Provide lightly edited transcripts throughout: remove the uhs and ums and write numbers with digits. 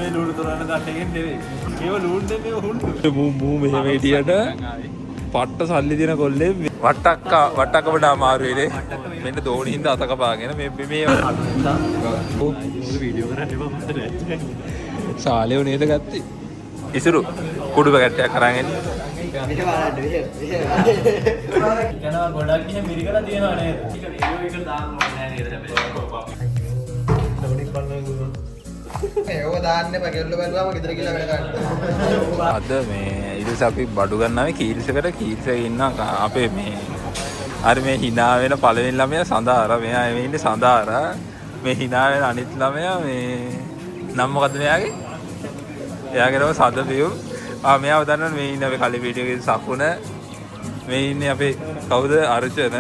මේ ලුණු තොරන තට්ටෙන් නෙවෙයි. මේව ලුණු දෙන්නේ හුණ්ඩු. මූ මූ මෙහෙම හිටියට පට්ට සල්ලි දෙන කොල්ලේ වට්ටක්ක වට්ටක්ක වඩා අමාරුයි නේ. මෙන්න දෝණි හින්දා අත කපාගෙන මේ මේ වීඩියෝ කරන්න එපා මට නෑ. සාලෙව නේද ගත්තේ. ඉසුරු කුඩු පැකට් එකක් අරන් එන්න. යනවා ගොඩක් ගිහින් මිරිකලා තියෙනවා නේද? ඒක වීඩියෝ එකට දාන්න ඕනේ නෑ නේද හැබැයි. ඒව දාන්න එපා කෙල්ල බැලුවාම ගෙදර ගිහලා වැඩ ගන්න. අද මේ ඊට පස්සේ අපි බඩු ගන්න ආවේ කීල්ස් එකට. කීල්ස් එකේ ඉන්න අපේ මේ අර මේ හිනා වෙන පළවෙනි ළමයා සඳාර. මෙයා එමේ ඉන්නේ සඳාර. මේ හිනා වෙන අනිත් ළමයා මේ නම් මොකද්ද මෙයාගේ? එයාගේ නම සදපියුම්. ආ මෙයාව දන්නවනේ. මේ ඉන්නේ අපේ කලිපිටියගේ සකුණ. මේ ඉන්නේ අපේ කවුද අර්චන.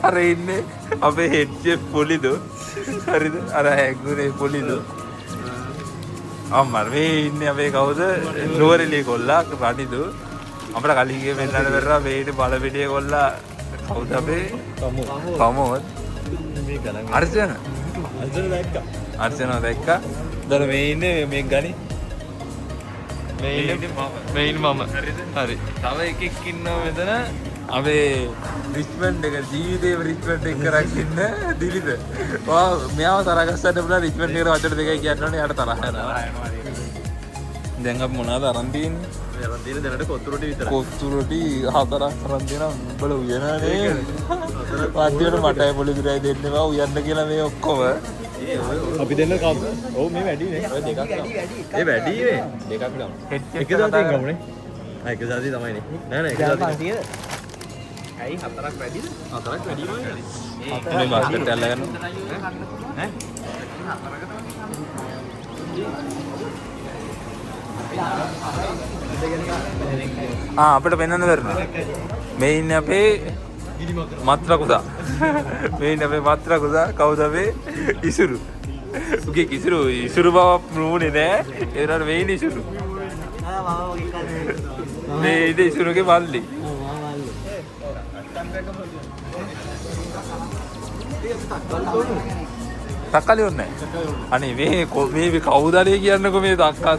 අර ඉන්නේ අපේ හෙඩ් චෙෆ් පොලිදු. හරිද? අර හැංගුනේ පොලිදු. අම්මා මේ ඉන්නේ අපේ කවුද නුවරඑළිය කොල්ලා රනිදු. අපිට කලින් ගියේ පෙන්නන්න බැරුණා. මේ ඉන්නේ බලපිටිය කොල්ලා කවුද අපේ කමෝත්. මේ ගණන් අර්චන. අර්ජන දැක්කා. අර්චනව දැක්කා. දර මේ ඉන්නේ මේ ගනි. මේ ඉන්නේ මේ ඉන්නේ මම. හරිද? හරි. තව එකෙක් ඉන්නවා මෙතන අපේ රිච්මන්ඩ් එක ජීවිතේම රිච්මන්ඩ් එක කරන් ඉන්න දිලිද. ඔයා මෙයාව තරහ ගස්සන්න පුළුවන් රිච්මන්ඩ් එකට වචන දෙකයි කියන්න ඕනේ එයාට තරහ යනවා. දැන් අපි මොනවද අරන් තියෙන්නේ? මේ අරන් තියෙන දැනට කොත්තු රොටි විතරයි. කොත්තු රොටි හතරක් අරන් තියෙනවා. උඹලා උයනවනේ. අන්තිමට මටයි පොලිදුරයි දෙන්න එපා උයන්න කියලා මේ ඔක්කොම. අපි දෙන්න කමු. ඔව් මේ වැඩි නේ. ඔය දෙකක් වැඩි වැඩි. ඒ වැඩි නේ. දෙකක් ගමු. එක සතියෙන් ගමු නේ. ආ එක සතිය තමයි නේ. නෑ නෑ එක සතිය. ඇයි හතරක් වැඩිද? හතරක් වැඩි වගේ. මේ බාස්කට් එක අල්ලගන්න. ඈ? ආ අපිට පෙන්වන්න බැරිනා. මේ ඉන්නේ අපේ මත්‍රකුසා. මේ ඉන්නේ අපේ මත්‍රකුසා. කවුද අපේ ඉසුරු. උගේ ඉසුරු ඉසුරු බව නුනේ නෑ. ඒ වුණාට මේ ඉන්නේ ඉසුරු. මේ ඉන්නේ ඉසුරුගේ මල්ලි. තක්කාලි ඕනේ නෑ. අනේ මේ මේ කවුද අනේ කියන්නකෝ මේ තක්කා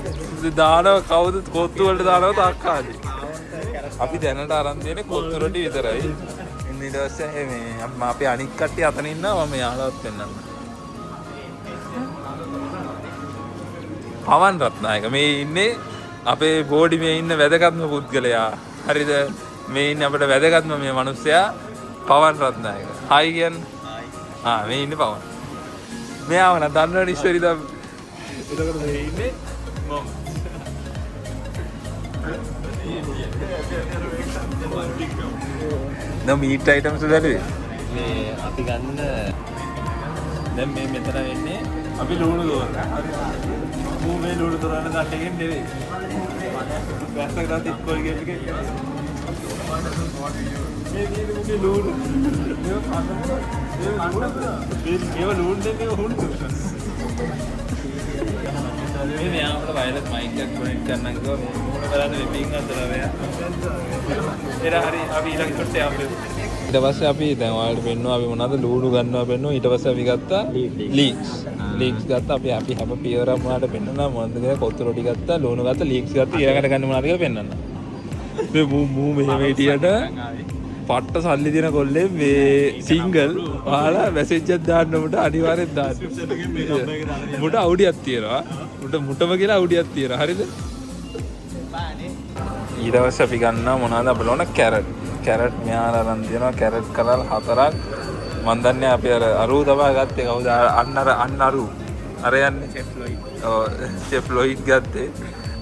දානව කවුද කොත්තු වලට දානව තක්කාලි. අපි දැනට අරන් තියෙන්නේ කොත්තු රොටි විතරයි. ඉන්න ඊට පස්සේ මේ අපේ අනික් කට්ටිය අතන ඉන්නවා මම යාළුවත් පෙන්නන්නම්. පවන් රත්නායක මේ ඉන්නේ අපේ බෝඩි මේ ඉන්න වැදගත්ම පුද්ගලයා. හරිද? මේ ඉන්නේ අපිට වැදගත්ම මේ මිනිස්සයා පවන් රත්නායක. හායි කියන්නේ. ආ මේ ඉන්නේ පවන්. මෙයාව නම් දන්නවනේ ඉස්සර ඉඳන්. එතකොට මේ ඉන්නේ මම. දැන් මීට් අයිටම්ස් බැලුවේ. මේ අපි ගන්න දැන් මේ මෙතන වෙන්නේ අපි ලුණු දෝරන. මූ මේ ලුණු තොරන තට්ටෙන් නෙවෙයි. වැස්සක දාලා ඉක්කොල් ගේම් එකේ. මේ මේ මුගේ ලුණු. මේව කන්න පුළුවන්. මේව කන්න පුළුවන්. මේව ලුණු දෙන්නේ හුණ්ඩු. මේ මෙයා අපිට වයර්ලස් මයික් එකක් කනෙක්ට් කරන්න කිව්වා. මේ මූණ බලන්න මේ පින් අතර මෙයා. එහෙනම් හරි අපි ඊළඟ ෂොට් එක හම්බෙමු. ඊට පස්සේ අපි දැන් ඔයාලට පෙන්නුවා අපි මොනවද ලූණු ගන්නවා පෙන්නුවා. ඊට පස්සේ අපි ගත්තා ලීක්ස්. ලීක්ස් ගත්තා. අපි අපි හැම පියවරක්ම ඔයාලට පෙන්නනවා මොනවද කියලා. කොත්තු රොටි ගත්තා, ලූණු ගත්තා, ලීක්ස් ගත්තා. ඊළඟට ගන්න මොනවද කියලා පෙන්නන්න. මේ මූ මූ මෙහෙම හිටියට පට්ට සල්ලි දෙන කොල්ලේ මේ සිංගල් ඔයාලා මැසේජ් එකක් දාන්න මුට අනිවාර්යෙන් දාන්න. මුට අවුඩියක් තියෙනවා. මුට මුටම කියලා අවුඩියක් තියෙනවා. හරිද? ඊට පස්සේ අපි ගන්නවා මොනවද අපිට ඕන කැරට්. කැරට් මෙයාලා අරන් තියෙනවා කැරට් කරල් හතරක්. මන් දන්නේ අපි අර අරූ තමයි ගත්තේ. කවුද අන්න අර අන්න අරූ. අර යන්නේ චෙෆ් ලොයිඩ්. ඔව් චෙෆ් ලොයිඩ් ගත්තේ.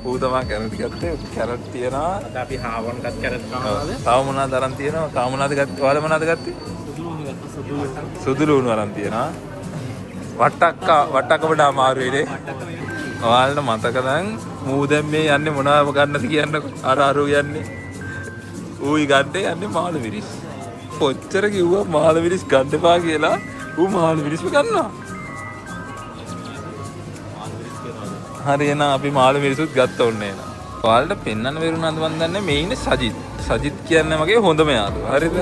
ඌ තමයි කැරට් ගත්තේ. කැරට් තියෙනවා. අද අපි හාවන් ගත් කැරට් කනවාද? තව මොනවද අරන් තියෙනවා? තව මොනවද ගත්තේ? ඔයාලා මොනවද ගත්තේ? සුදු ලුණු අරන් තියෙනවා. වට්ටක්ක වට්ටක්ක වඩා අමාරුයි නේ. ඔයාලට මතක නම් මූ දැන් මේ යන්නේ මොනවද ගන්නද කියන්නකෝ. අර අරු යන්නේ. ඌයි ගන්න යන්නේ මාළු මිරිස්. කොච්චර කිව්වා මාළු මිරිස් ගන්න එපා කියලා ඌ මාළු මිරිස්ම ගන්නවා. හරි එහෙනම් අපි මාළු මිරිසුත් ගත්ත ඕනේ එහෙනම්. ඔයාලට පෙන්වන්න බැරුණාද මන් දන්නේ මේ ඉන්නේ සජිත්. සජිත් කියන්නේ මගේ හොඳම යාළුවා. හරිද?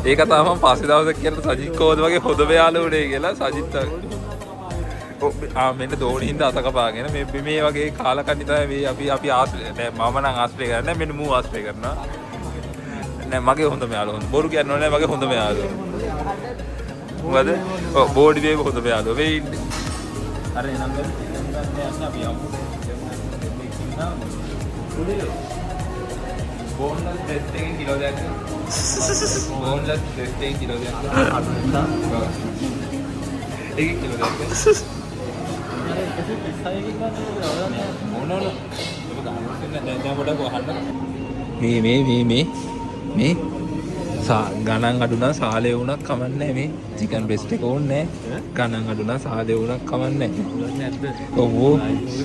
ඒ කතාව මම පස්සේ දවසක් කියන්න සජිත් කොහොමද මගේ හොඳම යාළුවා වුණේ කියලා. සජිත් ආ මෙන්න දෝණි හින්දා අත කපාගෙන මේ මේ වගේ කාලකන්ණි තමයි මේ අපි අපි ආශ්‍රය නෑ මම නම් ආශ්‍රය කරන්නේ නෑ මෙන්න මූ ආශ්‍රය කරනවා. නෑ මගේ හොඳම යාළුවා හොඳ බොරු කියන්න ඕනේ නෑ මගේ හොඳම යාළුවා. මොකද? ඔව් බෝඩි වේව හොඳම යාළුවා. මේ ඉන්නේ. අර එනම් දැන් චිකන් ගන්න යන්න අපි යමු. බෝන්ලස් බ්‍රෙස්ට් එකෙන් කිලෝ දෙකක්. බෝන්ලස් බ්‍රෙස්ට් එකෙන් කිලෝ දෙකක්. ඒකෙන් කිලෝ දෙකක්. අර 136කින් ගන්න ඕනේ. ඕන ඕන. ඔබ ගන්න දැන් දැන් පොඩක් අහන්න. මේ මේ මේ මේ මේ සා ගණන් අඩු නම් සාලේ වුණත් කමන්නේ මේ චිකන් බ්‍රෙස්ට් එක ඕනේ නෑ. ගණන් අඩු නම් සාලේ වුණත් කමන්නේ නැද්ද? ඔව්. ඔය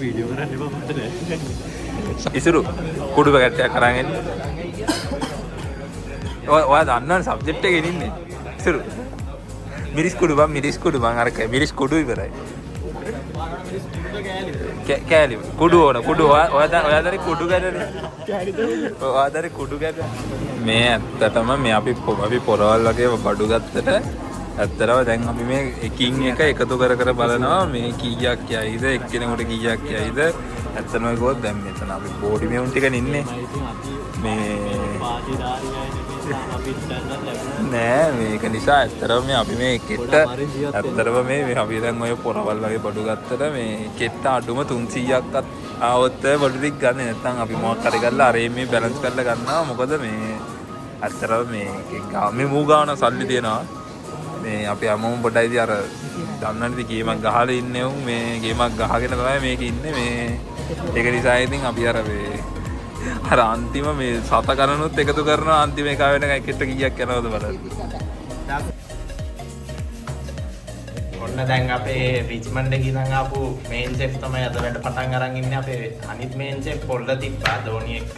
වීඩියෝ කරන්න එපා මට නෑ. ඉසුරු කුඩු පැකට් එකක් අරන් එන්න. ඔය ඔයා දන්නවනේ සබ්ජෙක්ට් එකේ ඉන්නේ. ඉසුරු මිරිස් කුඩු බං මිරිස් කුඩු බං අර මිරිස් කුඩු ඉවරයි. කෑලි කුඩු ඕන කුඩු ඔයා ඔයා ඔයා දරි කුඩු ගැනනේ. ඔයා දරි කුඩු ගැන. මේ ඇත්තටම මේ අපි අපි පොරවල් වගේ බඩු ගත්තට ඇත්තටම දැන් අපි මේ එකින් එක එකතු කර කර බලනවා මේ කීයක් යයිද එක්කෙනෙකුට කීයක් යයිද ඇත්තටම කිව්වොත් දැන් මෙතන අපි බෝඩි මෙවුන් ටිකනේ ඉන්නේ මේ නෑ මේක නිසා ඇත්තටම මේ අපි මේ කෙට්ට ඇත්තටම මේ මේ අපි දැන් ඔය පොරවල් වගේ බඩු ගත්තට මේ කෙට්ට අඩුම 300ක්වත් ආවොත් තමයි බඩු ටික ගන්නෙ. නැත්තම් අපි මොකක් හරි කරලා අර මේ බැලන්ස් කරලා ගන්නවා. මොකද මේ ඇත්තටම මේ මේ මූ ගාන සල්ලි තියෙනවා. මේ අපි හැමෝම පොඩ්ඩයි ඉතින් අර දන්නවනේ ඉතින් ගේමක් ගහලා ඉන්නේ උන් මේ ගේමක් ගහගෙන තමයි මේක ඉන්නේ මේ ඒක නිසා ඉතින් අපි අර මේ අර අන්තිම මේ සත ගණනුත් එකතු කරනවා අන්තිම එක වෙනකන් එකට කීයක් යනවද බලන්න. ඔන්න දැන් අපේ රිච්මන්ඩ් එකේ ඉඳන් ආපු මේන් චෙෆ් තමයි අද වැඩ පටන් අරන් ඉන්නේ. අපේ අනිත් මේන් චෙෆ් පොල්ල තිබ්බා ධෝනි එක්ක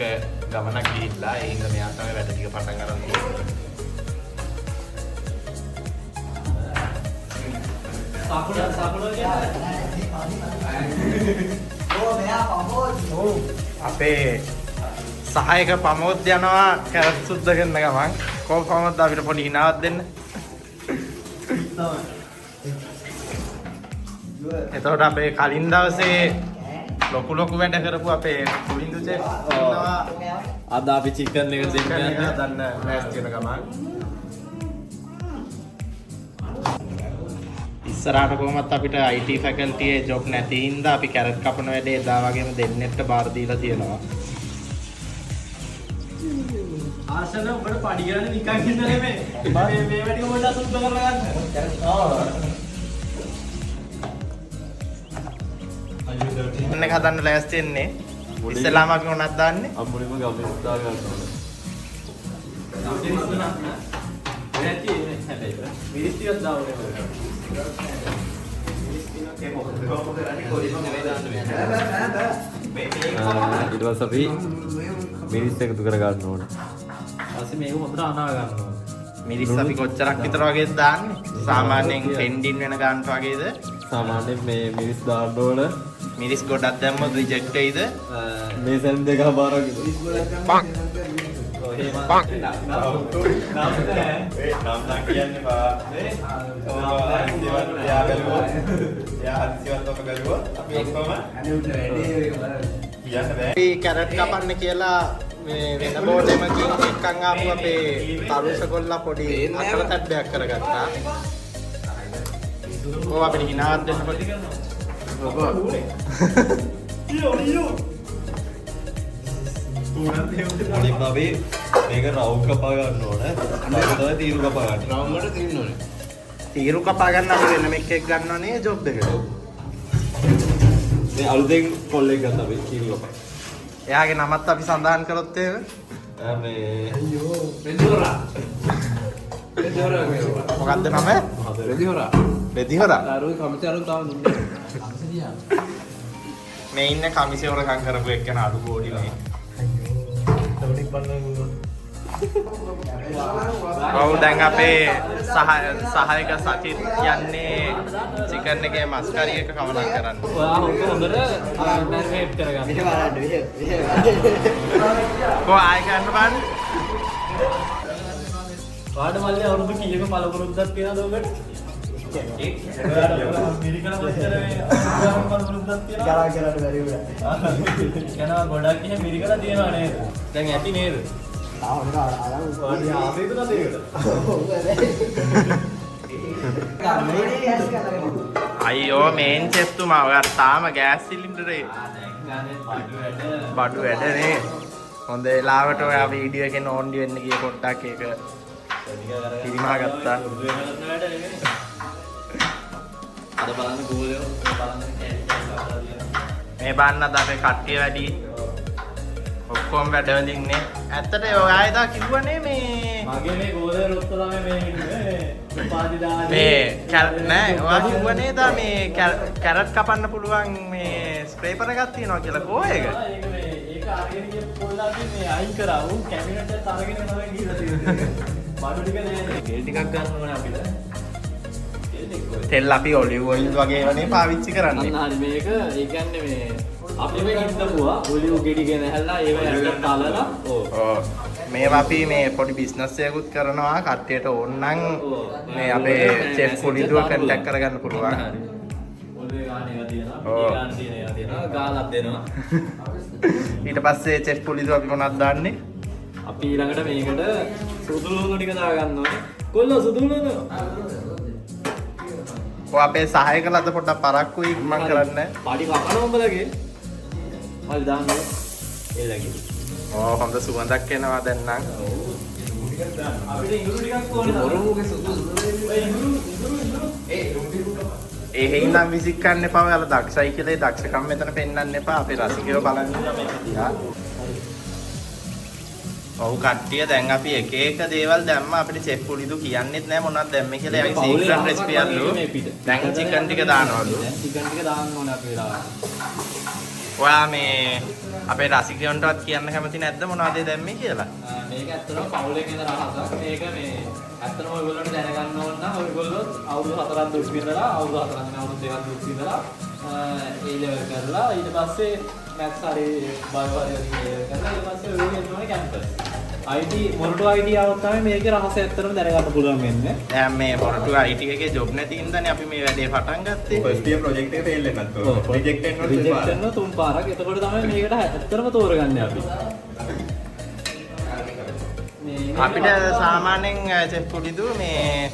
ගමනක් ගිහිල්ලා. ඒ හින්දා මෙයා තමයි වැඩ ටික පටන් අරන් තියෙන්නේ. සාකුණ සාකුණ කියන්නේ අපේ සහායක පමෝද් යනවා කැරට් සුද්ධ කරන ගමන්. කොහොම පමෝද් අපිට පොඩි හිනාවක් දෙන්න. එතකොට අපේ කලින් දවසේ ලොකු ලොකු වැඩ කරපු අපේ පුලින්දු චෙෆ් ඉන්නවා. අද අපි චිකන් එක දෙන්න චිකන් එක යන්නේ. හදන්න ලෑස්ති වෙන ගමන්. ඉස්සරහට කොහොමත් අපිට IT faculty එකේ ජොබ් නැති හින්දා අපි කැරට් කපන වැඩේ එදා වගේම දෙන්නෙක්ට බාර දීලා තියෙනවා. ආශන ඔබට පඩි ගන්න නිකන් ඉන්න නෙමෙයි. මේ මේ වැඩි පොඩ්ඩක් සුද්ධ කරලා ගන්න. ඔව්. චිකන් එක හදන්න ලෑස්ති වෙන්නේ. ඉස්සෙල්ලාම අපි මොනවද දාන්නේ? අපි මුලින්ම ගමේ දා ගන්න ඕනේ. නැති හැබැයි මිරිස් ටිකක් දාන්න ඕනේ. ඊට පස්සේ අපි මිරිස් එකතු කර ගන්න ඕනේ. ඊපස්සේ මේක හොඳට අනා ගන්න ඕනේ. මිරිස් අපි කොච්චරක් විතර වගේද දාන්නේ? සාමාන්‍යයෙන් පෙන්ඩින් වෙන ගන්නට වගේද? සාමාන්‍යයෙන් මේ මිරිස් දාන්න ඕන. මිරිස් ගොඩක් දැම්මොත් රිජෙක්ට් වෙයිද? මේ සැන් දෙකමාරක් විතර. පං පං නම් නම් කියන්න එපා. එයා බැලුවොත් එයා හදිසියවත් ඔක බැලුවොත් අපි ඔක්කොම කියන්න බෑ. අපි කැරට් කපන්න කියලා මේ වෙන බෝඩෙමකින් එක්කන් ආපු අපේ තරුෂ කොල්ලා පොඩි අකර තැබ්බයක් කරගත්තා. ඔව් අපිට හිනාවක් දෙන්න පොඩි. මුලින්ම අපි මේක රවුම් කපා ගන්න ඕන. ඊට තමයි තීරු කපා ගන්න. රවුම් වලට තියෙන්න ඕනේ. තීරු කපා ගන්න අපි වෙනම එක්කෙක් ගන්නව නේ ජොබ් එකට. මේ අලුතෙන් කොල්ලෙක් ගත්තා අපි තීරු කපා. එයාගේ නමත් අපි සඳහන් කරොත් එහෙම මේ රෙදිහොරා. රෙදිහොරා කියනවා. මොකද්ද නම? රෙදිහොරා. රෙදිහොරා. අරුයි කමිටු අරුන් තාම දුන්නේ නැහැ. මේ ඉන්න කමිසේ හොරකම් කරපු එක්කන අඩු බෝඩි මේ. ඔව් දැන් අපේ සහායක සචිත් යන්නේ චිකන් එකේ මස් කරි එක කවලම් කරන්න. ඔයා හොඳට මැරිනේට් කරගන්න. මෙහෙ බලන්න මෙහෙ මෙහෙ. කො ආයෙ කරන්න බලන්න. ඔයාට මල්ලි අවුරුදු කීයක පළපුරුද්දක් තියෙනවද ඔබට? මිරිකල කොච්චර මේ පුරුද්දක් තියෙනවා. ගරා කරන්න බැරි වුණා. කියනවා ගොඩක් එහෙම මිරිකලා තියෙනවා නේද? දැන් ඇති නේද? තාම හොඳට ආරම් ආවේග නැද ඒකට. අයියෝ මේන් චෙෆ් තුමා ඔයා තාම ගෑස් සිලින්ඩරේ බඩු වැඩ නේ. හොඳ වෙලාවට ඔයා වීඩියෝ එකේ නෝන්ඩි වෙන්න ගිය පොඩ්ඩක් ඒක පිරිමහා ගත්තා. අද බලන්න ගෝලයෝ බලන්න කෑලි කෑලි කපලා තියෙනවා. මේ බලන්න අද අපේ කට්ටිය වැඩි. ඔක්කොම වැඩ ඉන්නේ. ඇත්තට ඔයා එදා කිව්වනේ මේ මගේ මේ ගෝලය රොත්ත තමයි මේ ඉන්නේ. උපාධි දාන්නේ. මේ නෑ ඔයා කිව්වනේ එදා මේ කැරට් කපන්න පුළුවන් මේ ස්ක්‍රේපර් එකක් තියෙනවා කියලා කෝ ඒක? ඒක මේ ඒක අරගෙන ගිය පොල්ලාගේ මේ අයින් කරා. ඌ කැබිනට් එකත් අරගෙන තමයි ගිහලා තියෙන්නේ. බඩු ටික නෑ නේ. තෙල් ටිකක් ගන්න ඕනේ අපිට. තෙල් එක්ක ඔය. තෙල් අපි ඔලිව් ඔයිල් වගේ ඒවානේ පාවිච්චි කරන්නේ. අන්න හරි මේක ඒ කියන්නේ මේ අපි මේ හිටපුවා ඔලිව් ගෙඩි ගෙනහැල්ලා ඒව ඇටට තලලා ඔව්. ඔව්. මේවා අපි මේ පොඩි බිස්නස් එකකුත් කරනවා කට්ටියට ඕන නම් මේ අපේ චෙෆ් පුලිදුව කන්ටැක්ට් කරගන්න පුළුවන්. ඔළුවේ ගාන ඒවා තියෙනවා. ඔව්. පිටි ගාන තියෙන ඒවා තියෙනවා. ගාලක් දෙනවා. ඊට පස්සේ චෙෆ් පුලිදුව අපි මොනවද දාන්නේ? අපි ඊළඟට මේකට සුදු ලුණු ටික දාගන්න ඕනේ. කොල්ලෝ සුදු ලුණු. ඔය අපේ සහායකලා අද පොඩ්ඩක් පරක්කුයි මං කරන්නේ. පඩි කපන උඹලගේ. හරි දාන්න. එල්ලගේ. ඔව් හොඳ සුවඳක් එනවා දැන් නම්. අපිට ඉඟුරු ටිකක් ඕනේ. බොරුගේ සුදු සුදු ඔය ඉඟුරු ඉඟුරු ඉඟුරු. ඒ රුටි එහෙනම් නම් විසික් කරන්න එපා ඔයාලා දක්ෂයි කියලා ඒ දක්ෂකම් මෙතන පෙන්වන්න එපා. අපේ රසිකයෝ බලන්න ඉන්නවා මේක දිහා. ඔව් කට්ටිය දැන් අපි එක එක දේවල් දැම්ම අපිට චෙෆ් පුලිදු කියන්නෙත් නෑ මොනවද දැම්මේ කියලා. එයාගේ සීක්‍රට් රෙසිපි අල්ලු. දැන් චිකන් ටික දානවලු. දැන් චිකන් ටික දාන්න ඕනේ අපි වෙලාවට. ඔයා මේ අපේ රසිකයන්ටවත් කියන්න කැමති නැද්ද මොනවද ඒ දැම්මේ කියලා? මේක ඇත්තටම පවුලේ කියන රහසක්. මේක මේ ඇත්තටම ඔයගොල්ලන්ට දැනගන්න ඕන නම් ඔයගොල්ලෝ අවුරුදු 4ක් දුක් විඳලා අවුරුදු 4ක් නෙමෙයි අවුරුදු 2ක් දුක් විඳලා ඒ ලෙවල් කරලා ඊට පස්සේ මැත්ස් හරි බයෝ හරි වගේ ඒ ලෙවල් කරලා ඊට පස්සේ ඔයගොල්ලෝ එන්න ඕනේ කැම්පස්. IT Moratuwa IT ආවොත් තමයි මේකේ රහස ඇත්තටම දැනගන්න පුළුවන් වෙන්නේ. දැන් මේ මොරටුව IT එකේ ජොබ් නැති හින්දානේ අපි මේ වැඩේ පටන් ගත්තේ. ෆස්ට් ඉයර් ප්‍රොජෙක්ට් එක ෆේල් වෙන්නත් ඕන. රිජෙක්ට් වෙන්න ඕන රිජෙක්ට් වෙනවා තුන් පාරක්. එතකොට තමයි මේකට ඇත්තටම තෝරගන්නේ අපි. මේ අපිට සාමාන්‍යයෙන් චෙෆ් පුලිදු මේ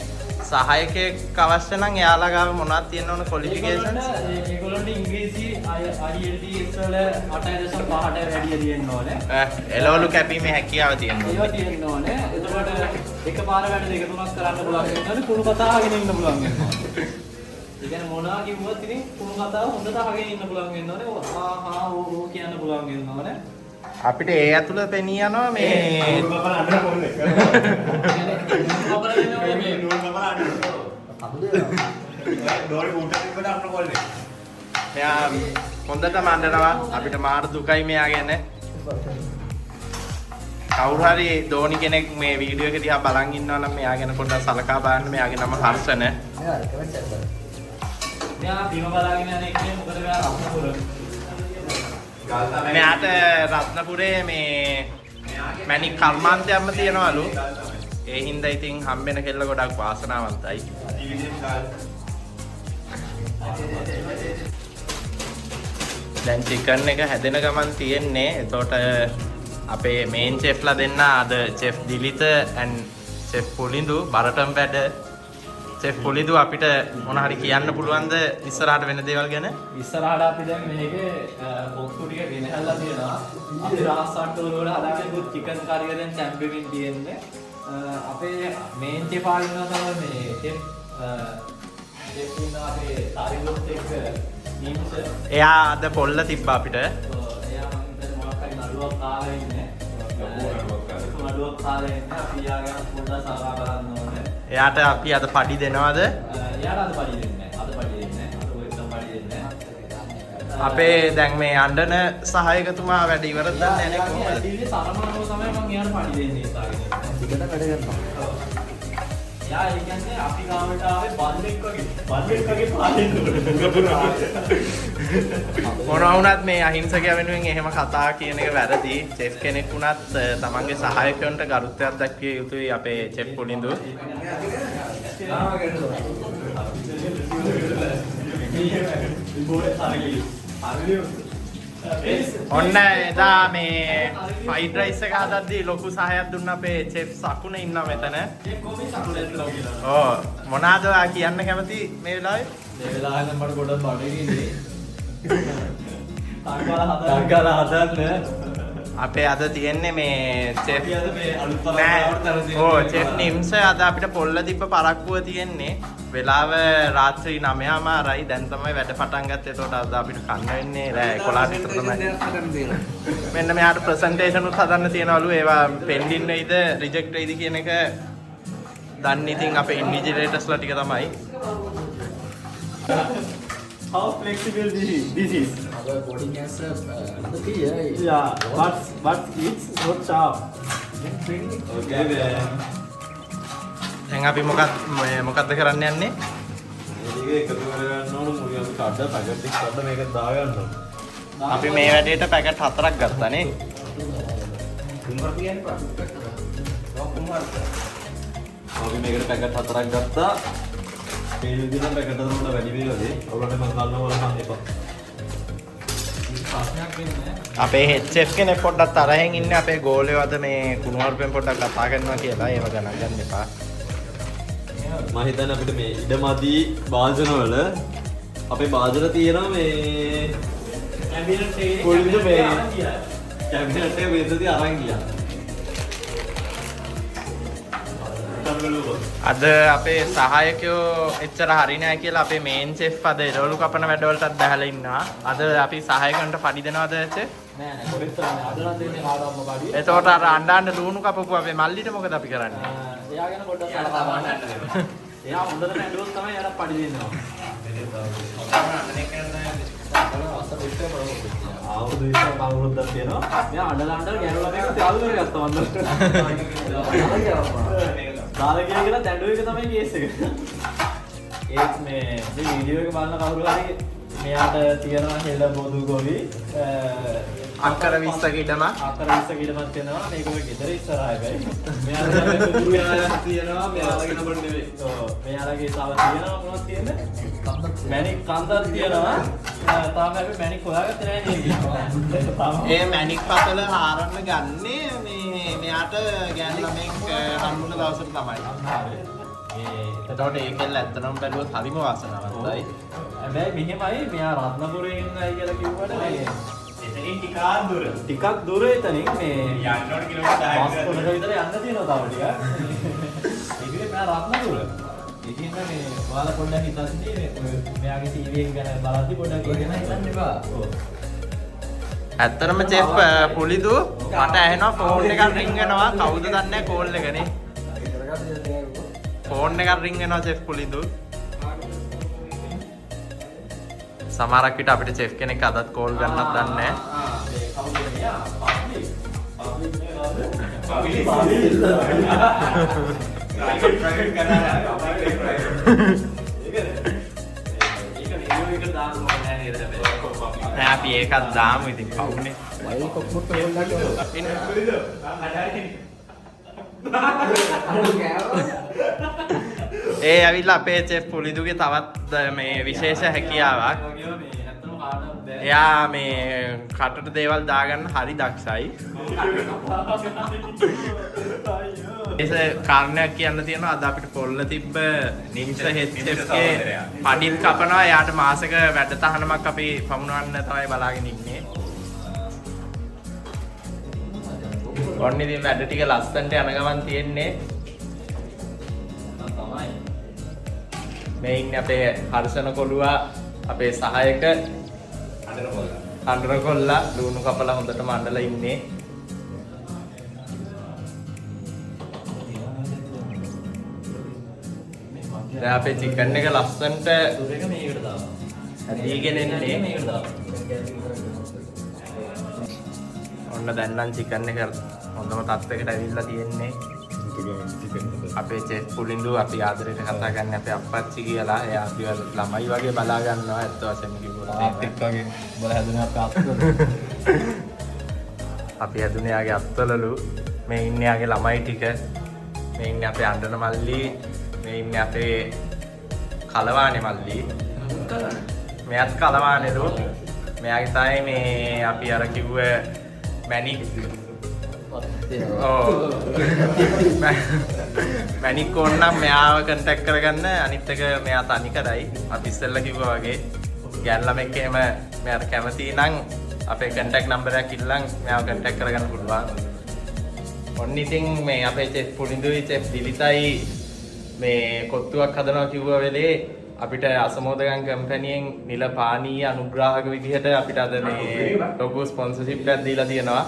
සහායකයෙක් අවශ්‍ය නම් එයාලා ගාව මොනවද තියෙන්න ඕන ක්වොලිෆිකේෂන්ස්? ඒගොල්ලන්ට ඉංග්‍රීසි IELTS වල 8.5ට වැඩිය තියෙන්න ඕනේ. එළවලු කැපීමේ හැකියාව තියෙන්න ඒවා ඕනේ. තියෙන්න ඕනේ. එතකොට එකපාර වැඩ දෙක තුනක් කරන්න පුළුවන් වෙන්න ඕනේ. කුණු කතා අහගෙන ඉන්න පුළුවන් වෙන්න ඕනේ. ඒ කියන්නේ මොනවා කිව්වත් ඉතින් කුණු කතාව හොඳට අහගෙන ඉන්න පුළුවන් වෙන්න ඕනේ. ආ හා ඕ ඕ කියන්න පුළුවන් වෙන්න ඕනේ. අපිට ඒ ඇතුළ පෙනී යනවා මේ නූල් කපලා අඬන කොල්ලෙක්. කුණු කපලා දෙන්න ඕනේ මේ. නූල් කපලා අඬන. ඩෝරි බූට් එක තිබ්බට අඬන කොල්ලෙක්. මෙයා හොඳටම අඬනවා. අපිට මාර දුකයි මෙයා ගැන. කවුරු හරි දෝනි කෙනෙක් මේ වීඩියෝ එක දිහා බලන් ඉන්නවා නම් මෙයා ගැන පොඩ්ඩක් සලකා බලන්න. මෙයාගේ නම හර්ෂණ. මෙයා බිම බලාගෙන යන එකේ මොකද මෙයා රත්නපුර. මෙයාට රත්නපුරේ මේ මැණික් කර්මාන්තයක්ම තියෙනවලු. ඒ හින්දා ඉතින් හම්බෙන කෙල්ල ගොඩක් වාසනාවන්තයි. ජීවිතේම ගල්. දැන් චිකන් එක හැදෙන ගමන් තියෙන්නේ. එතකොට අපේ මේන් චෙෆ්ලා දෙන්න අද චෙෆ් දිලිත ඇන්ඩ් චෙෆ් පුලිඳු බරටම වැඩ. චෙෆ් පුලිඳු අපිට මොන හරි කියන්න පුළුවන්ද ඉස්සරහට වෙන දේවල් ගැන? ඉස්සරහට අපි දැන් මේකේ පොක්කු ටික ගෙනහැල්ලා තියෙනවා. අපි රහස් අට්ටුවල වල හදාගෙන ගොත් චිකන් කරි එක දැන් චැම්පියන් තියෙන්නේ. අපේ මේන් චෙෆ් ආ ඉන්නවා තමයි මේ චෙෆ් චෙෆ් ඉන්නවා අපේ තාරිගොත් එක්ක නිම්ස. එයා අද පොල්ල තිබ්බා අපිට. එයා මං හිතන්නේ මොකක් හරි නඩුවක් කාලා ඉන්නේ. නඩුවක් කාලා ඉන්නේ. අපි එයා ගැන පොඩ්ඩක් සලකා බලන්න ඕනේ. එයාට අපි අද පඩි දෙනවද? එයාට අද පඩි දෙන්නේ නැහැ. අද පඩි දෙන්නේ නැහැ. අද ඔය පඩි දෙන්නේ නැහැ. අපේ දැන් මේ අඬන සහායකතුමා වැඩ ඉවරද දන්නේ නැහැ නේ කොහොමද? ඇදිල්ලේ සරමානෝ තමයි මං එයාට පඩි දෙන්නේ හිතාගෙන. දිගට වැඩ කරනවා. එයා ඒ කියන්නේ අපි ගාවට ආවේ බල්ලෙක් වගේ. බල්ලෙක් වගේ පාලෙන්න. මොනවා වුණත් මේ අහිංසකයා වෙනුවෙන් එහෙම කතා කියන එක වැරදි. චෙෆ් කෙනෙක් වුණත් තමන්ගේ සහායකයන්ට ගරුත්වයක් දක්විය යුතුයි අපේ චෙෆ් පුලිඳු. ඔන්න එදා මේ ෆ්‍රයිඩ් රයිස් එක හදද්දී ලොකු සහායක් දුන්න අපේ චෙෆ් සකුණ ඉන්නවා මෙතන. ඔව් මොනවාද ඔයා කියන්න කැමති මේ වෙලාවේ? මේ වෙලාවේ නම් මට ගොඩක් බඩගින්නේ. ටක් ගාලා හදන්න. අපේ අද තියෙන්නේ මේ චෙෆ් අපි අද මේ අලුත් නෑ. පරම්පරාවට අර තියෙන ඔව් චෙෆ් නිම්ස අද අපිට පොල්ල තිබ්බ පරක්කුව තියෙන්නේ. වෙලාව රාත්‍රී 9:00මාරයි. දැන් තමයි වැඩ පටන් ගත්තේ. එතකොට අද අපිට කන්න වෙන්නේ රෑ 11 විතර තමයි. මෙන්න මෙයාට ප්‍රසන්ටේෂන් උත් හදන්න තියනවලු. ඒවා පෙන්ඩින් වෙයිද රිජෙක්ට් වෙයිද කියන එක දන්නේ ඉතින් අපේ ඉන්විජිලේටර්ස්ලා ටික තමයි. How flexible this is. Our body has another key, yeah. Yeah, but it's not sharp. Okay then. දැන් අපි මොකක් මේ මොකද්ද කරන්න යන්නේ? මේ ටික එකතු කරගන්න ඕන මුලින්ම අපි කඩ පැකට් ටික කඩ මේක දාගන්න ඕන. අපි මේ වැඩේට පැකට් හතරක් ගත්තා නේ. අපි මේකට පැකට් හතරක් ගත්තා. මේ විදිහට නම් පැකට් හතර උඩ වැඩි වෙයි වගේ. ඔයාලට මම ගන්න ඕන කන්න එපා. ප්‍රශ්නයක් වෙන්නේ නෑ. අපේ හෙඩ් චෙෆ් කෙනෙක් පොඩ්ඩක් තරහෙන් ඉන්නේ අපේ ගෝලයෝ අද මේ කුණුහරුපෙන් පොඩ්ඩක් කතා කරනවා කියලා. ඒව ගණන් ගන්න එපා. මම හිතන්නේ අපිට මේ ඉඩ මදි භාජන වල අපේ භාජන තියෙනවා මේ කැබිනට් එකේ පොඩි මේ අරන් ගියා. කැබිනට් එක වෙනසදී අරන් ගියා. අද අපේ සහායකයෝ එච්චර හරි නෑ කියලා අපේ මේන් චෙෆ් අද එළවලු කපන වැඩවලටත් බැහැලා ඉන්නවා. අද අපි සහායකන්ට පඩි දෙනවද චෙෆ්? නෑ නෑ කොහෙත් නෑ. අද නම් දෙන්නේ කාටවත්ම පඩි. එතකොට අර අඬ අඬ ලූණු කපපු අපේ මල්ලිට මොකද අපි කරන්නේ? එයා ගැන පොඩ්ඩක් සලකා බලන්න. එයා හොඳටම ඇඬුවොත් තමයි එයාට පඩි දෙන්නවා. අවුරුදු 20ක් අවුරුද්දක් තියෙනවා. මෙයා අඬලා අඬලා ගැනලා මේක තල්ලු කරගත්තා මන්ද. දාලා ගියා කියලා දඬුව එක තමයි කේස් එක. ඒත් මේ මේ වීඩියෝ එක බලන කවුරු හරි මෙයාට තියෙනවා හෙළ බොදු ගොවි අක්කර 20ක ඉඩමක්. අක්කර 20ක ඉඩමක් තියෙනවා. මේක ඔය ගෙදර ඉස්සරහා හැබැයි. මෙයාලගේ කුරු යායක් තියෙනවා. මෙයාලගේ නම්බර් නෙවෙයි. ඔව් මෙයාලගේ තව තියෙනවා මොනවද තියෙන්නේ? මැණික් කන්දක් තියෙනවා. තාම අපි මැණික් හොයාගත්තේ නෑ නේද? තාම ඒ මැණික් පතල හාරන්න ගන්නේ මේ මෙයාට ගෑනු ළමෙක් හම්බුන දවසට තමයි. මේ එතකොට ඒකෙල්ල ඇත්තටම බැලුවොත් හරිම වාසනාවන්තයි. හැබැයි මෙහෙමයි මෙයා රත්නපුරේ ඉන්නයි කියලා කිව්වට මේ එතනින් ටිකක් දුර. ටිකක් දුර එතනින් මේ යන්න ඕන කිලෝමීටර් බස් තුනක විතර යන්න තියෙනවා තව ටිකක්. ඒ කියන්නේ මෙයා රත්නපුර. ඒ කියන්නේ මේ ඔයාලා පොඩ්ඩක් හිතන්නේ මේ ඔය මෙයාගේ CV එක ගැන බලද්දි පොඩ්ඩක් ඒ ගැන හිතන්න එපා. ඔව්. ඇත්තටම චෙෆ් පුලිදු මට ඇහෙනවා ෆෝන් එකක් රින්ග් වෙනවා. කවුද දන්නේ නැහැ කෝල් එකනේ. ෆෝන් එකක් රින්ග් වෙනවා චෙෆ් පුලිදු. සමහරක් විට අපිට චෙෆ් කෙනෙක් අදත් කෝල් ගන්නත් දන්නේ නැහැ. මේ කවුද මෙයා? පබ්ලික්. පබ්ලික් නේ කවුද? ප්‍රයිවට් ප්‍රයිවට් කරලා ඒකද? ඒක වීඩියෝ එකට දාන්න ඕනේ නෑ නේද හැබැයි. නෑ අපි ඒකත් දාමු ඉතින් පවුනේ. වයිල් කොක්මුට්ට හොල්ලන්න ඕන. ඒ ඇවිල්ලා අපේ චෙෆ් පුලිදුගේ තවත් මේ විශේෂ හැකියාවක්. වගේම මේ ඇත්තටම කාටවත් බෑ. එයා මේ කටට දේවල් දාගන්න හරි දක්ෂයි. ඒස කාරණයක් කියන්න තියෙනවා අද අපිට පොල්ල තිබ්බ නිම්ස හෙඩ් චෙෆ්ගේ පඩිත් කපනවා. එයාට මාසෙක වැඩ තහනමක් අපි පමුණවන්න තමයි බලාගෙන ඉන්නේ. ඔන්න ඉතින් වැඩ ටික ලස්සනට යන ගමන් තියෙන්නේ. තමයි. මේ ඉන්නේ අපේ හර්ෂණ කොළුවා අපේ සහායක අඬන කොල්ලා ලුණු කපලා හොඳටම අඬලා ඉන්නේ. දැන් අපේ චිකන් එක ලස්සනට සුර එක මේකට දානවා. හැදීගෙන එන්නේ. මේකට දානවා. ඔන්න දැන් නම් චිකන් එක හොඳම තත්ත්වයකට ඇවිල්ලා තියෙන්නේ. අපේ චෙෆ් පුලින්දු අපි ආදරේට කතා කරන්නේ අපේ අප්පච්චි කියලා. එයා අපිව ළමයි වගේ බලා ගන්නවා ඇත්ත වශයෙන්ම කිව්වොත් එහෙම. එක්ක වගේ උඹලා හැදුනේ අපේ අත්වල. අපි හැදුනේ යාගේ අත්වලලු. මේ ඉන්නේ යාගේ ළමයි ටික. මේ ඉන්නේ අපේ අඬන මල්ලි. මේ ඉන්නේ අපේ කලවානේ මල්ලි. මෙයාත් කලවානේලු. මෙයාගේ තමයි මේ අපි අර කිව්ව මැණික්. ඔව්. මැණික් ඕන නම් මෙයාව කන්ටැක්ට් කරගන්න. අනිත් එක මෙයා තනි කරයි. අපි ඉස්සෙල්ලා කිව්වා වගේ ගෑන් ළමෙක් එහෙම මෙයාට කැමති නම් අපේ කන්ටැක්ට් නම්බර් එකක් ඉල්ලන් මෙයාව කන්ටැක්ට් කරගන්න පුළුවන්. ඔන්න ඉතින් මේ අපේ චෙෆ් පුලිඳුයි චෙෆ් දිලිතයි මේ කොත්තුවක් හදනවා කිව්ව වෙලේ අපිට අසමෝදගම් කම්පැනියෙන් නිල පානීය අනුග්‍රාහක විදිහට අපිට අද මේ ලොකු ස්පොන්සර්ෂිප් එකක් දීලා තියෙනවා.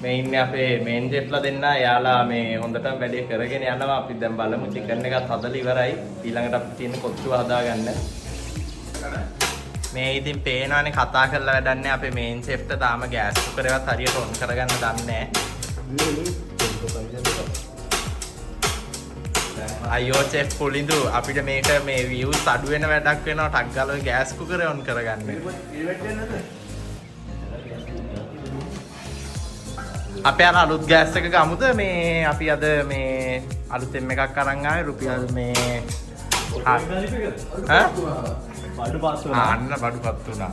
මේ ඉන්නේ අපේ මේන් චෙෆ්ලා දෙන්න. එයාලා මේ හොඳටම වැඩේ කරගෙන යනවා. අපි දැන් බලමු චිකන් එකත් හදලා ඉවරයි. ඊළඟට අපිට තියෙන කොත්තුව හදාගන්න. මේ ඉතින් පේනවනේ කතා කරලා වැඩක් නෑ. අපේ මේන් චෙෆ්ට තාම ගෑස් කුකර් එකවත් හරියට ඔන් කරගන්න දන්නේ නෑ. අයියෝ චෙෆ් පුලිඳු, අපිට මේක මේ විව්ස් අඩු වෙන වැඩක් වෙනවා. ටක් ගාලා ඔය ගෑස් කුකරේ ඔන් කරගන්න. අපේ අර අලුත් ගෑස් එක ගමුද? මේ අපි අද මේ අලුතෙන් එකක් අරන් ආවේ රුපියල් මේ ඈ? බඩු පත් වුණා. අන්න බඩු පත් වුණා.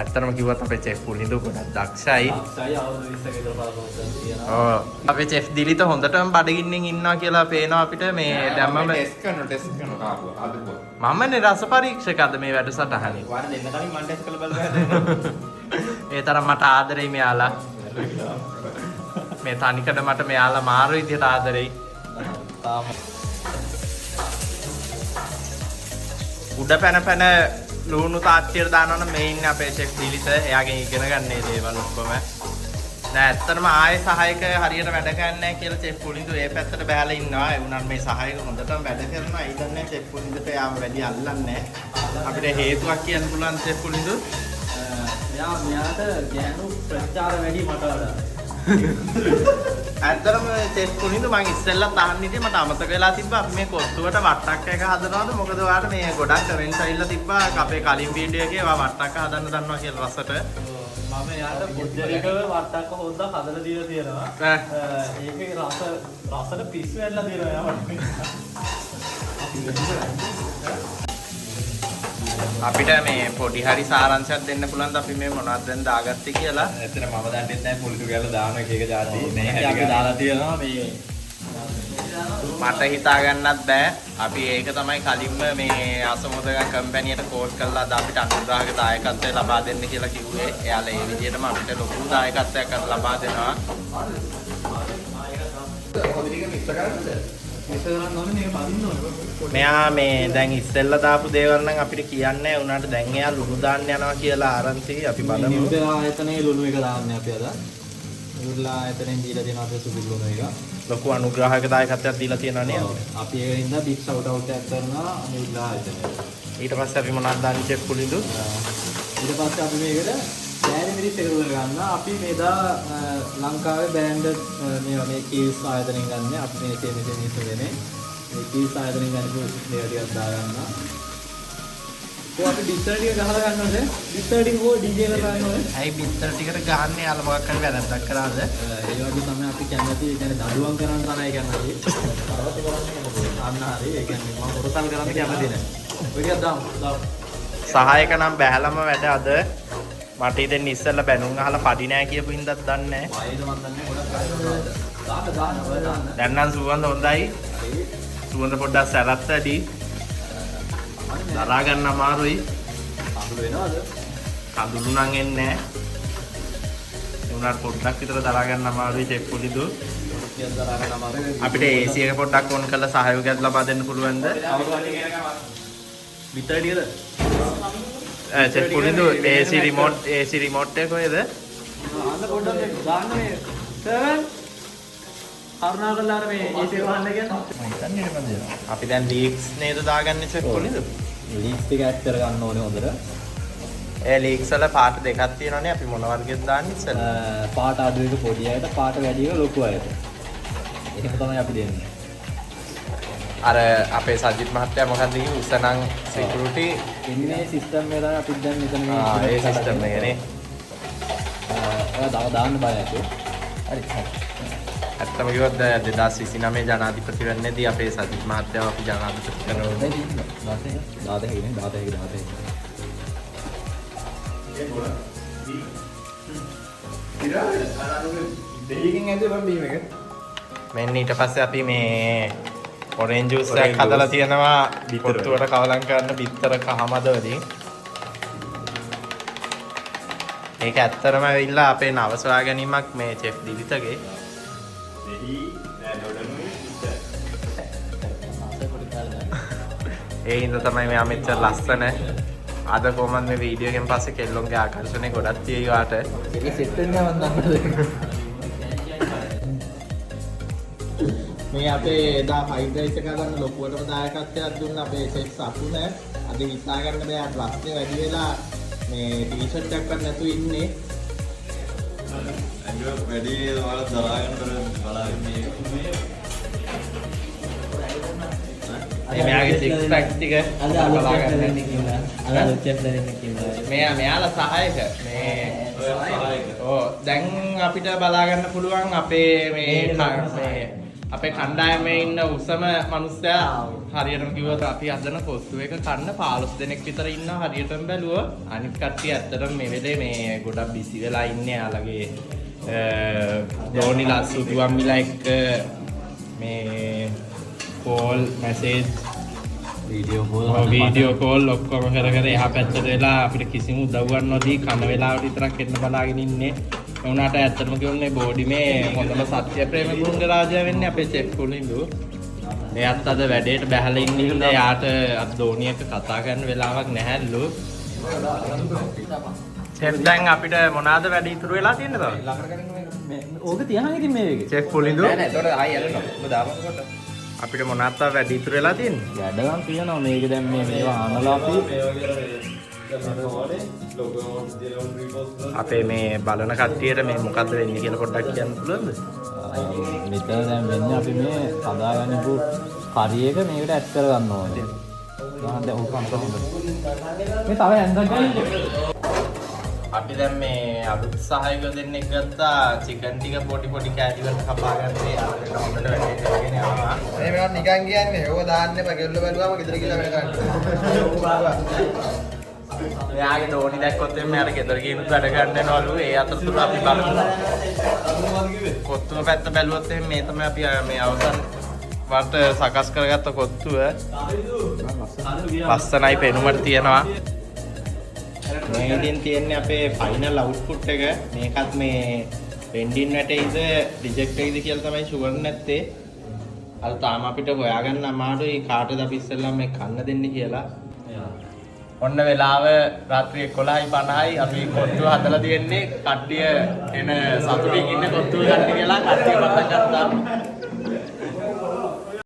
ඇත්තටම කිව්වත් අපේ චෙෆ් පුලිඳු ගොඩක් දක්ෂයි. දක්ෂයි, අවුරුදු 20ක විතර පරපෝසල් තියෙනවා. ඔව්. අපේ චෙෆ් දිලිත හොඳටම බඩගින්නෙන් ඉන්නවා කියලා පේනවා අපිට මේ දැම්මම. ටෙස්ට් කරනවා, ටෙස්ට් කරනවා කාපුවා හදපුවා. මමනේ රස පරීක්ෂක අද මේ වැඩසටහනේ. ඔයාලා දෙන්න කලින් මං ටෙස්ට් කරලා බලලා. ඒ තරම් මට ආදරෙයි මෙයාලා. මේ තනිකඩ මට මෙයාලා මාරු විදිහට ආදරෙයි. තාම උඩ පැන පැන ලුණු තාච්චියට දානවනම් මේ ඉන්නේ අපේ චෙෆ් දිලිත. එයාගෙන් ඉගෙන ගන්න මේ දේවල් ඔක්කොම. නෑ ඇත්තටම ආයේ සහායක හරියට වැඩ කරන්නේ නෑ කියලා චෙෆ් පුලිඳු ඒ පැත්තට බහැලා ඉන්නවා. ඒ වුණාට මේ සහායක හොඳටම වැඩ කරනවා. ඒ දන්නේ චෙෆ් පුලිඳුට එයාව වැඩි අල්ලන්නේ නෑ. අපිට හේතුවක් කියන්න පුළුවන් චෙෆ් පුලිඳු? මෙයාට ගෑනු ප්‍රචාර වැඩි මට වඩා. ඇත්තටම චෙෆ් පුලිඳු මං ඉස්සෙල්ලත් අහන්න හිටියේ, මට අමතක වෙලා තිබ්බා අපි මේ කොත්තුවට වට්ටක්ක එක හදනවද? මොකද ඔයාලට මේ ගොඩක් කමෙන්ට්ස් ඇවිල්ලා තිබ්බා අපේ කලින් වීඩියෝ එකේ ඔයා වට්ටක්ක හදන්න දන්නවා කියලා රසට. මම එයාට පුද්ගලිකව වට්ටක්ක හොද්දක් හදලා දීලා තියෙනවා. ඒකේ රසට පිස්සු වැටලා තියෙනවා එයා මට. අපිට මේ පොඩි හරි සාරාංශයක් දෙන්න පුළුවන්ද අපි මේ මොනවද දැන් දාගත්තේ කියලා? ඇත්තටම මම දන්නේ නැහැ පුලිඳු කියලා දාන එක එක જાති. මේ අපි දාලා තියෙනවා මේ මට හිතා ගන්නත් බෑ. අපි ඒක තමයි කලින්ම මේ අසමෝදගම් කම්පැනියට කෝල් කරලා අද අපිට අනුග්‍රාහක දායකත්වය ලබා දෙන්න කියලා කිව්වේ. එයාලා ඒ විදිහටම අපිට ලොකු දායකත්වයක් අද ලබා දෙනවා. මෙයා මේ දැන් ඉස්සෙල්ලා දාපු දේවල් නම් අපිට කියන්නේ නැහැ. උනාට දැන් එයා ලුණු දාන්න යනවා කියලා ආරංචි. අපි බලමු. නිව්ටන් ආයතනයේ ලුණු එක දාන්නේ අපි අද. නිව්ටන් ආයතනයෙන් දීලා තියෙන අපේ සුපිරි ලුණු එක. ලොකු අනුග්‍රාහක දායකත්වයක් දීලා තියෙනවා නේද? ඔව්. අපි ඒ හින්දා බිග් ෂවුට් අවුට් එකක් කරනවා නිව්ටන් ආයතනයට. ඊට පස්සේ අපි මොනවද දාන්නේ චෙෆ් පුලිඳු? ඊට පස්සේ අපි මේකට බෑරි මිරිස් එකතු කරගන්නවා. අපි මේ දා ලංකාවේ බ්‍රෑන්ඩඩ් මේවා මේ කීල්ස් ආයතනයෙන් ගන්න. අපි මේ මෙසේ මිස් වෙන්නේ. මේ කීල්ස් ආයතනයෙන් ගන්න මේවා ටිකක් දාගන්නවා. කො අපි බිත්තර ටික ගහලා ගන්නවද? බිත්තර ටික කො ඩීජේ කරලා ගන්නවද? ඇයි බිත්තර ටිකට ගහන්නේ? යාළ මොකක් හරි වැරද්දක් කරාද? ඒ වගේ තමයි අපි කැමති. ඒ කියන්නේ දඩුවම් කරන්න තමයි කැමති. අන්න හරි. ඒ කියන්නේ මම හොරතල් කරන්න කැමති නෑ. ඔය ටිකක් දාමු. දාමු. සහායක නම් බැහැලම වැඩ අද. මට ඉතින් ඉස්සෙල්ලා බැනුම් අහලා පඩි නෑ කියපු හින්දාත් දන්නේ නෑ. බයද මන් දන්නේ ගොඩක් අය දාන්න දාන්න ඔය දාන්න. දැන් නම් සුවඳ හොඳයි. සුවඳ පොඩ්ඩක් සැරත් වැඩි. දරා ගන්න අමාරුයි. කඳුළු වෙනවද? කඳුළු නම් එන්නේ නෑ. ඒ වුණාට පොඩ්ඩක් විතර දරා ගන්න අමාරුයි චෙෆ් පුලිඳු. ටිකක් දරා ගන්න අමාරුයි. අපිට AC එක පොඩ්ඩක් ඔන් කරලා සහයෝගයක් ලබා දෙන්න පුළුවන්ද? බිත්තර ටිකද? Chef Pulindu AC remote, AC remote එක කොහෙද? අන්න පොඩ්ඩක් මේ දාන්න මේ සර්වන් කරුණාකරලා අර මේ AC එක වහන්න කියන්නේ. අපි දැන් ලීක්ස් නේද දාගන්නේ චෙෆ් පුලිඳු? ලීක්ස් ටික ඇඩ් කරගන්න ඕනේ හොඳට. ඒ ලීක්ස් වල පාට දෙකක් තියෙනවනේ. අපි මොන වර්ගෙද දාන්නේ ඉස්සෙල්ලා? පාට අඩු එක පොඩි අයට, පාට වැඩි එක ලොකු අයට. එහෙම තමයි අපි දෙන්නේ. අර අපේ සජිත් මහත්තයා මොකද්ද කිව්වේ? උස නම් සිකියුරිටි ඉන්නේ සිස්ටම් එක තමයි අපි දැන් මෙතන මේ ආ ඒ සිස්ටම් එක නේ. ඔයා තව දාන්න බය ඇති. හරි හරි. ඇත්තම කිව්වොත් 2029 ජනාධිපතිවරණයේදී අපේ සජිත් මහත්තයාව අපි ජනාධිපති කරනවා. 17 නේ 17 17. දෙහිකින් ඇදුවේ බං බීම එක. මෙන්න ඊට පස්සේ අපි මේ ඔරෙන්ජ් ජූස් එකක් හදලා තියෙනවා පොත්තුවට කවලම් කරන්න බිත්තර කහමද වලින්. ඒක ඇත්තටම ඇවිල්ලා අපේ නව සොයා ගැනීමක් මේ චෙෆ් දිලිතගේ. දෙහි නෑ ඩොඩනුයි බිත්තර. ඒ හින්දා තමයි මෙයා මෙච්චර ලස්සන. අද කොහොමද මේ වීඩියෝ එකෙන් පස්සේ කෙල්ලොන්ගේ ආකර්ෂණය ගොඩක් තියෙයි වාට. ඒක සෙට් වෙන්නේ නැහැ මන් දන්නවද? මේ අපේ එදා ෆ්‍රයිඩ් රයිස් එක හදන්න ලොකුවටම දායකත්වයක් දුන්න අපේ චෙෆ් සපුන අද හිතා ගන්න බෑ ප්‍රශ්නේ වැඩි වෙලා මේ ටී-ෂර්ට් එකක්වත් නැතුව ඉන්නේ. ඇඟ වැඩි නේද ඔයාලා දරා ගන්න බැරුව බලාගෙන මේ මේ මෙයාගේ සික්ස් පැක් ටික අද අලුත් බලා චෙෆ් ගන්න. දෙන්නෙක් ඉන්නවා. අද අලුත් චෙෆ් දෙන්නෙක් ඉන්නවා. මෙයා මෙයාලා සහායක මේ ඔව් දැන් අපිට බලා ගන්න පුළුවන් අපේ මේ මේ අපේ කණ්ඩායමේ ඉන්න උසම මනුස්සයා. හරියටම කිව්වොත් අපි හදන කොස්තු එක කන්න 15 දෙනෙක් විතර ඉන්නවා හරියටම බැලුවොත්. අනිත් කට්ටිය ඇත්තටම මේ වෙලේ මේ ගොඩක් බිසි වෙලා ඉන්නේ යාළගේ දෝනිලා සුදු අම්මිලා එක්ක මේ call message video call ඔව් වීඩියෝ කෝල් ඔක්කොම කර කර එහා පැත්තට වෙලා අපිට කිසිම උදව්වක් නොදී කන වෙලාවට විතරක් එන්න බලාගෙන ඉන්නේ. ඒ වුණාට ඇත්තටම කිව්වොත් මේ බෝඩි මේ හොඳම සත්‍ය ප්‍රේම ගුරුංග රාජයා වෙන්නේ අපේ චෙෆ් කුලිඳු. එයාත් අද වැඩේට බැහැලා ඉන්න හින්දා එයාට අද දෝනියක කතා කරන්න වෙලාවක් නැහැලු. චෙෆ් දැන් අපිට මොනවාද වැඩ ඉතුරු වෙලා තියෙන්නේ තව? ඕක තියහන් ඉතින් මේ එක. චෙෆ් පුලිඳු නෑ නෑ ඒතකොට ආයි ඇලෙනවා. ඔබ දාපන් කොට. අපිට මොනවාද තව වැඩ ඉතුරු වෙලා තියෙන්නේ? වැඩ නම් තියෙනවා මේක දැන් මේ මේවා අනලා අපි අපේ මේ බලන කට්ටියට මේ මොකද්ද වෙන්නේ කියලා පොඩ්ඩක් කියන්න පුළුවන්ද? මෙතන දැන් වෙන්නේ අපි මේ හදාගන්නපු කරි එක මේකට ඇඩ් කරගන්න ඕනේ. ගහන්න දැන් ඕක අන්ත හොඳ. මේ තව හැන්දක් ගන්න. අපි දැන් මේ අලුත් සහායකයෝ දෙන්නෙක් ගත්තා චිකන් ටික පොඩි පොඩි කෑලි වලට කපා ගන්න. ඒ අරගෙන හොඳට වැඩේ කරගෙන යනවා. මේ මේවා නිකන් කියන්නේ ඕව දාන්න එපා. කෙල්ලෝ බැලුවාම ගෙදර ගිහලා වැඩ කරන්න. මෙයාගේ දෝනි දැක්කොත් එimhe අර ගෙදර ගිහිනුත් වැඩ ගන්න යනවලු. ඒ අතරතුර අපි බලමු. කොත්තුව පැත්ත බැලුවොත් එහෙනම් මේ තමයි අපි මේ අවසන් වලට සකස් කරගත්ත කොත්තුව. ලස්සනයි පෙනුමට තියෙනවා. මේ ඉතින් තියෙන්නේ අපේ ෆයිනල් අවුට්පුට් එක. මේකත් මේ පෙන්ඩින් වැටෙයිද රිජෙක්ට් වෙයිද කියලා තමයි ෂුවර් නැත්තේ. අර තාම අපිට හොයාගන්න අමාරුයි කාටද අපි ඉස්සෙල්ලාම මේ කන්න දෙන්නේ කියලා. ඔන්න වෙලාව රාත්‍රී 11:50යි. අපි කොත්තුව හදලා තියෙන්නේ. කට්ටිය එන සතුටින් ඉන්න කොත්තුව ගන්න කියලා කට්ටිය පටන් ගත්තා.